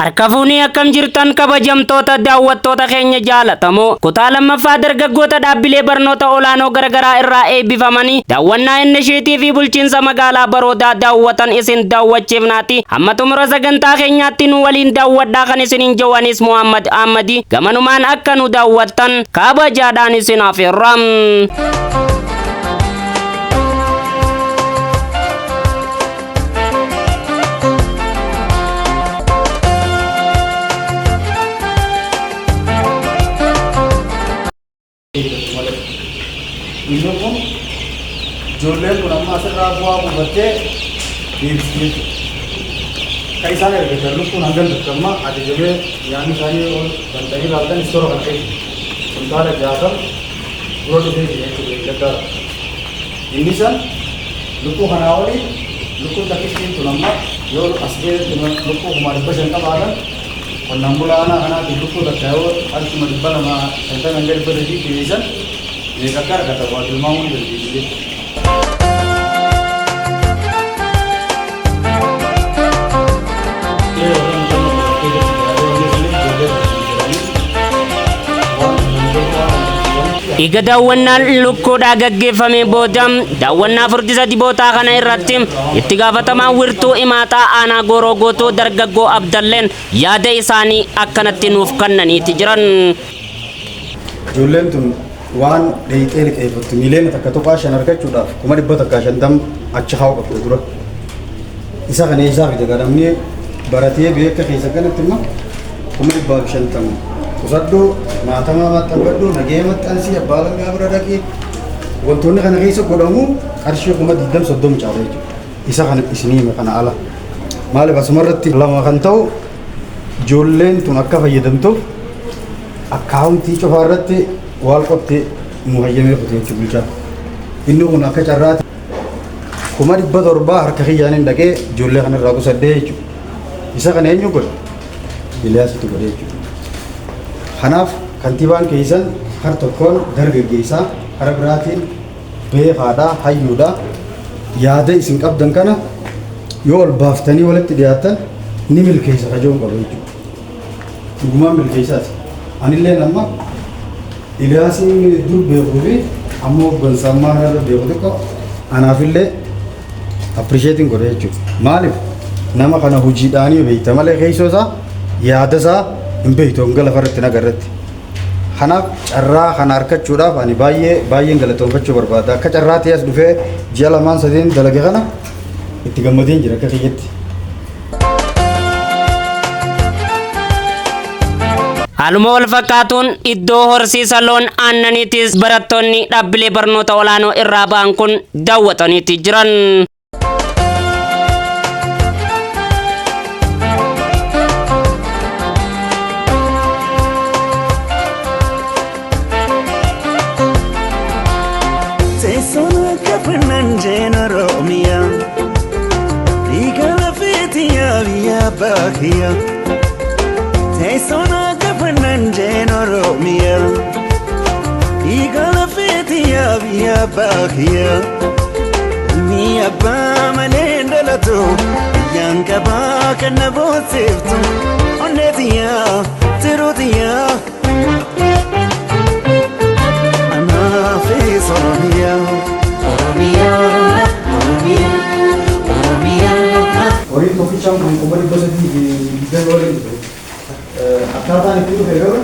Harka fuunii akkam jirtan kabajamtoota daawwattoota keenya jaalatamoo kutaa lammaffaa dargaggoota dhaabbilee barnoota olaanoo garaagaraa irraa eebbifamanii daawwannaa innishiitii fi bulchiinsa magaalaa Baroodaa daawwatan isin daawwachiifnaati. Hamma xumura sagantaa keenyaatti nu waliin daawwadhaa kan isiniin jawanis Muhammad Ahmadi gamanumaan akka nu daawwattan kabajaadhaan isin afeerra. Inni kun ijoolleen kun amma asirraa bu'aa buufattee deebistii jechuudha. Kan isaan ergatan lukkuun hangam turte amma ajajamee nyaanni isaanii ol bantanii ilaaltan istoora kana keessa kuntaala 60 dura dhufee jira jechuudha eeggaddaa. Inni san lukkuu kanaa olii lukkuun takkittiin tun amma yoo as keessatti lukkuu 500,000 qabaatan qonnaan bulaa aanaa kanaatiin lukkuu takka yoo qarshuma 250 hanga 300 dhiyeessan meeqa akka argatan waa tilmaamuu ni dandeessu jechuudha. Eega daawwannaan lukkuudhaa gaggeeffamee booda daawwannaa furdisa dibootaa kana irratti itti gaafatamaan wirtuu imaaxaa aanaa gooroo guutuu dargaggoo Abdalleen yaada isaanii akkanatti nuuf kennaniiti jiran. Ijoolleen tun waan dheeyxee liqeeffattu 1.5 miliyoona argachuudhaaf 150,000 achi kaa'uu qabdu dura. Isa kana eessaa fide gadamni baratee beeka keessa kanatti immoo 150,000 qusadhu maatamaa maxxanfadhu nagee maxxansii abbaa langaa bira dhaqee wantoonni kana keessa godhamu qarshii 20,000 30,000 caala jechuudha. Isa kana isinii hime kana ala. Maaliif asumarratti lama kan ta'u ijoolleen tun akka fayyadamtuuf akkaawuntii cufaa irratti waal qottee muhayyamee kute jechuudha bulchaa. Inni kun akka carraati 700,000 harka kiyyaan hin dhaqee ijoollee kanarraa qusadhee jechuudha. Isa kana eenyu godhe? Iliyaasitu godhe jechuudha. Kanaaf kantiibaan keessan har tokkoon dargaggeessaa kara biraatiin beekaadha hayyuudha yaada isin qabdan kana yoo ol baaftanii walitti dhiyaattan ni milkeessa kajoon qabu jechuudha. Dhugumaan milkeessaati. Anillee amma Iliyaasiin dur beekuu fi amma hooggansa ammaa kanarra beeku xiqqoo anaafillee appreciating godhe jechuudha. Maaliif nama kana hojiidhaanii beekta malee keessoo isaa yaada isaa hin beektu hanga lafarratti nagarratti. Kanaaf carraa kana argachuudhaaf ani baay'ee baay'een galatoonfachuu barbaada. Akka carraa ta'e as dhufee ji'a lamaan sadeen dalage kana itti gammadeen jira akka kiyyatti. Haaluma wal fakkaatuun iddoo horsiisa loon aannaniitis barattoonni dhaabbilee barnoota olaanoo irraa ba'an kun daawwataniiti jiran. Teessoon akka fannaan Oromiyaa Dhiiga lafeetiyaa biyya baakiyyaa Teessoon akka fannaan Oromiyaa Dhiiga lafeetiyaa biyya baakiyyaa Ilmi abbaa malee dhalatu biyyaan qabaa kan na boonsiftu Onneetiyaa tiruutiyaa Anaafis Oromiyaa Oromiyaa Oromiyaa Oromiyaa Horiin tokkichaan kun 320,000 waliin dhufe. Akkaataan itti dhufe garuu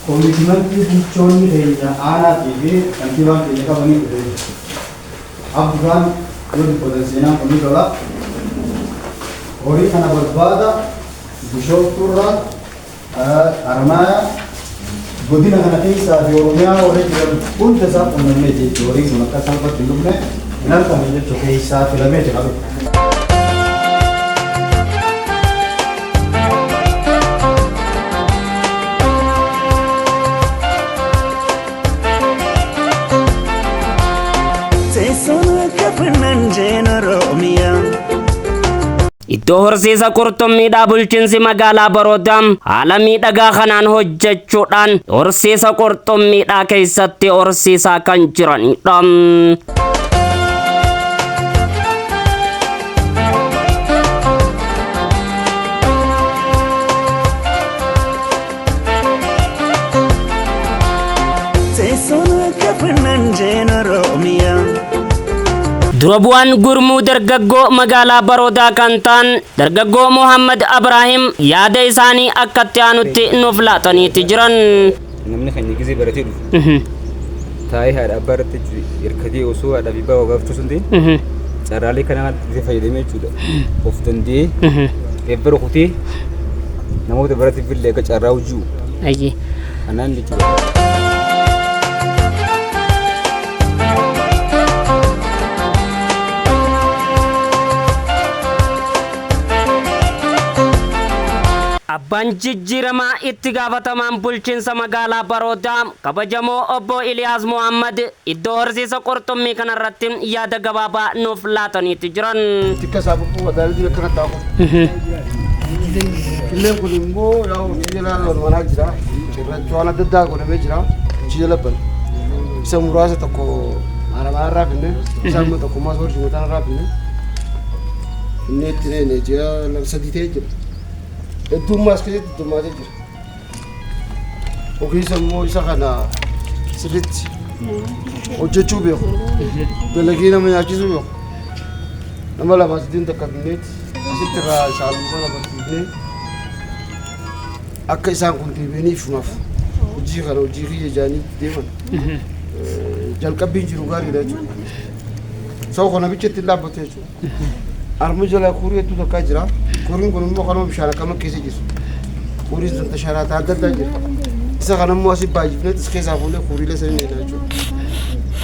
commitmentii bulchoonni keenya aanaatii fi kantiibaan keenya qabanii dhufe. Abdifaan yoo dubbatan seenaan kun ni tola. Horii kana barbaada Bishooftuurraa Harmaayaa godina kana keessaa fi Oromiyaa warra jiran hunda isaa qunnamnee jechuudha. Horiin kun akka salphatti hin dhufne hin argamne jechuudha. Keessaa filamee jira. Teessoon akka fannaan Oromiyaa Iddoo horsiisa qurxummiidhaa bulchiinsi magaalaa Baroodaa haala miidhagaa kanaan hojjechuudhaan horsiisa qurxummiidhaa keessatti horsiisaa kan jiranidha. Dura bu'aan gurmuu dargaggoo magaalaa Baroodaa kan ta'an dargaggoo Muhammad Abraahim yaada isaanii akkatti aanutti nuuf laataniiti jiran. Namni keenya gizee baratee dhufu taa'ee haadha abbaa irratti hirkatee osoo haadha fi abbaa gaafachuu sun ta'e carraalee kana itti fayyadamee jechuudha. Of danda'ee eebba rukutee namoota biraatiif illee akka carraa hojii kanaan jechuudha. Abbaan jijjiiramaa itti gaafatamaan bulchiinsa magaalaa Baroodaa kabajamoo obbo Iliyaas Muhammad iddoo horsiisa qurxummii kanarratti yaada gabaabaa nuuf laataniiti jiran. Tikka isaa bubbuu madaalii akkana taa'u. Killeen kun immoo yaa biyya laalloon manaa jira. Cirracha waan adda addaa godhamee jira. Achi jala bana. Isa muraasa tokko maaramaa irraa finne. Isa immoo tokko immoo soorsi mataa irraa finne. Inni itti neene ji'a 3 ta'ee jira. Heddummaa as keessatti heddummaatee jira. Ogeessa immoo isa kana sirriitti hojjechuu beeku. Dalagee nama nyaachisuu beeku. Nama lama sadiin takka finneeti asitti irraa isaan kana barsiifnee akka isaan kun deebi'anii ifumaaf hojii kana hojii kiyya jaanii deeman. Jalqabbiin jiru gaariidha jechuudha. Saba kana bicha ittiin dhaabbatu jechuudha. Arma jala kuurii hedduu takkaa jira. Kuuriin kun immoo kanuma bishaan akkama keessa jiru. Kuuriin sun tasharaataa adda addaa jira. Isa kana immoo asii baay'ifnee as keessaa fuunee kuuriilee sanii jechuudha.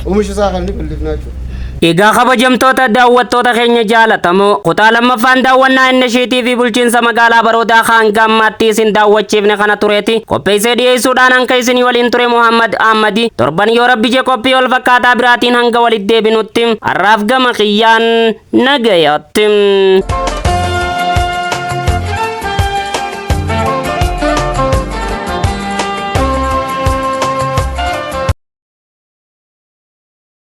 Oomisha isaa kan inni bal'ifnaa jechuudha. Egaa kabajamtoota daawwattoota keenya jaalatamoo, kutaa lammaffaan daawwannaa innishiitii fi bulchiinsa magaalaa Baroodaa hanga ammaatti isin daawwachiifne kana tureeti. Qopheessee dhiyeessuudhaan hanga isinii waliin ture Muhammad Ahmadi. Torban yoo rabbi jee qophii wal fakkaataa biraatiin hanga walitti deebinutti har'aaf gama kiyyaan nagayaatti.